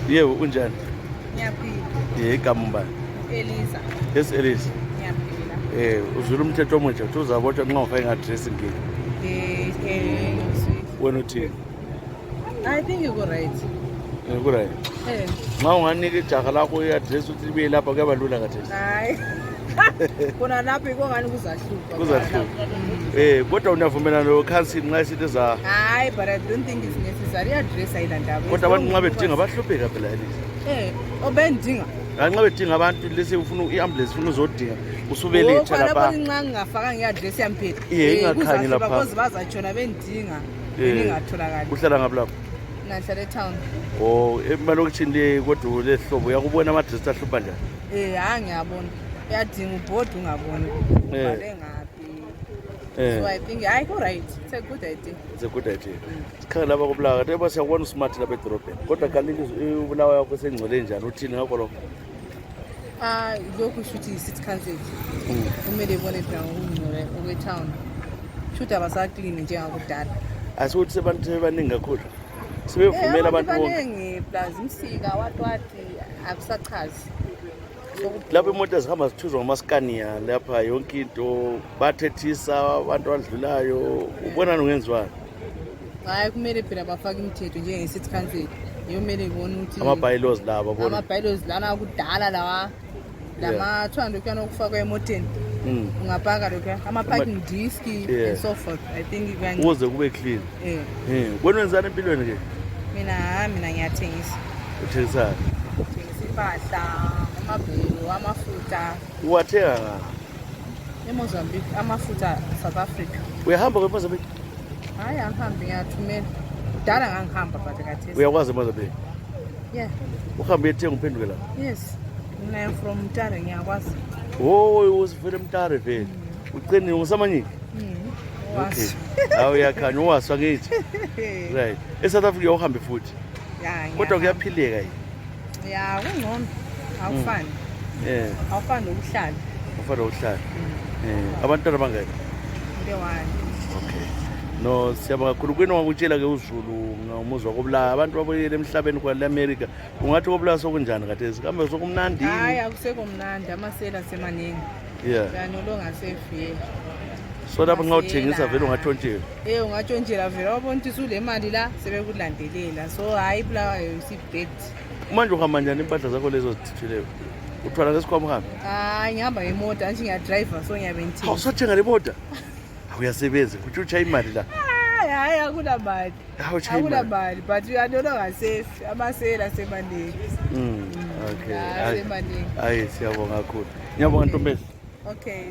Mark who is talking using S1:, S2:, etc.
S1: Yebo unjani?
S2: Ngiyaphila.
S1: Igama mbani?
S2: Eliza.
S1: Yes Elisa.
S2: Ngiyaphila.
S1: Uzwile umthetho omutsha uthi uzabotshwa nxa ufake i-address ngini. Wena uthini?
S2: I think you're right.
S1: Right. Nxa unganika ijaha lakho i-address uthi libuye lapha kuyaba lula khathesi.
S2: Hayi. Kona lapho ikongani kuzahlupha.
S1: Kuzahlupha. Kodwa uyavumelana lo-council nxa isithi za.
S2: Hayi, but I don't think it's necessary i-address ayilanda.
S1: Kodwa abantu nxa bedinga bahlupheka phela Elisa.
S2: Obendinga.
S1: Nxa bedinga abantu lesi ufuna i-ambulance ufuna uzodinga usubeletha lapha.
S2: Nxa ngingafaka nge-address yami phela.
S1: Ingakhanyi lapha.
S2: Because bazatshona bendinga. Ningatholakali.
S1: Uhlala ngaphi lapha?
S2: Nahlala e-town.
S1: Emalokishini le kodwa lehlobo uyakubona ama-address ahlupha njani?
S2: Ngiyabona. Uyadinga ubhodi ungaboni. Ubhale ngaphi. So I think go right. It's a good idea.
S1: It's a good idea. Sikhangela lapha koBulawayo kade siyakubona usmart lapha edorobheni. Kodwa kanti uBulawayo yakho sengcwele njani uthini ngakho lokho?
S2: Lokhu shuthi i-city council. Kumele ibone phela ngokungcwele okwe-town. Shuthi abasaklini njengakudala.
S1: Asikuthi sebantu sebaningi kakhulu. Sebevumela abantu bonke.
S2: Baningi plus imsika watwati akusachazi.
S1: Lapho imoto zihamba zithuzwa ngamaskania lapha yonke into bathethisa abantu abadlulayo ubona ungenziwani?
S2: Hayi kumele phela bafake imithetho njenge-city council. Yomele ibone ukuthi
S1: ama-bylaws laba bona.
S2: Ama-bylaws lana kudala lawa lama 200 kuyana ukufakwa emoteni. Ungapaka lokho ama-parking disc and so forth. I think
S1: ukuze kube clean. Wena wenzani empilweni ke?
S2: Mina ngiyathengisa.
S1: Uthengisani?
S2: Ngithengisa impahla, amabhelu, amafutha.
S1: Uwathenga nga?
S2: eMozambique, amafutha South Africa.
S1: Uyahamba kweMozambique?
S2: Hayi angihambi ngiyathumela. Kudala ngangihamba but khathesi.
S1: Uyakwazi eMozambique?
S2: Yeah.
S1: Uhambe ethenga uphenduke la?
S2: Yes. Mina from Mtare ngiyakwazi.
S1: Usivele Mtare vele. Uqinile usamanyiki? Okay. Uyakhanya uwaswa ngithi. Right. eSouth Africa uhambe futhi.
S2: Yeah.
S1: Kodwa kuyaphileka yini?
S2: Yeah, kungcono. Awufani. Awufani nokuhlala.
S1: Awufani nokuhlala. Abantwana bangaki?
S2: One.
S1: Okay. No, siyabonga kakhulu kwena wakutshela ke uZulu ngomuzwa koBulawayo abantu babuyele emhlabeni kwale America. Ungathi koBulawayo sokunjani khathesi? Kambe sokumnandi?
S2: Hayi akusekho mnandi amasela semaningi.
S1: Yeah.
S2: Uyanolonga safe.
S1: So lapho nxa uthengisa vele ungathontshela.
S2: Ungatshontshela vele wabona ukuthi sule mali la sebekulandelela. So hayi Bulawayo isibed.
S1: Manje uhamba njani impahla zakho lezo zithithileyo? Uthwala ngesikhwama uhambe?
S2: Ngihamba ngemoto angithi ngiyadriver so ngiyabe ngithenga.
S1: Awusathenga le moto? Uyasebenza ukuthi utshaye imali la.
S2: Hayi akunamali. Akunamali but uyanolonga safe amasela semaningi.
S1: Okay.
S2: Hayi semaningi.
S1: Hayi siyabonga kakhulu. Ngiyabonga Ntombela.
S2: Okay.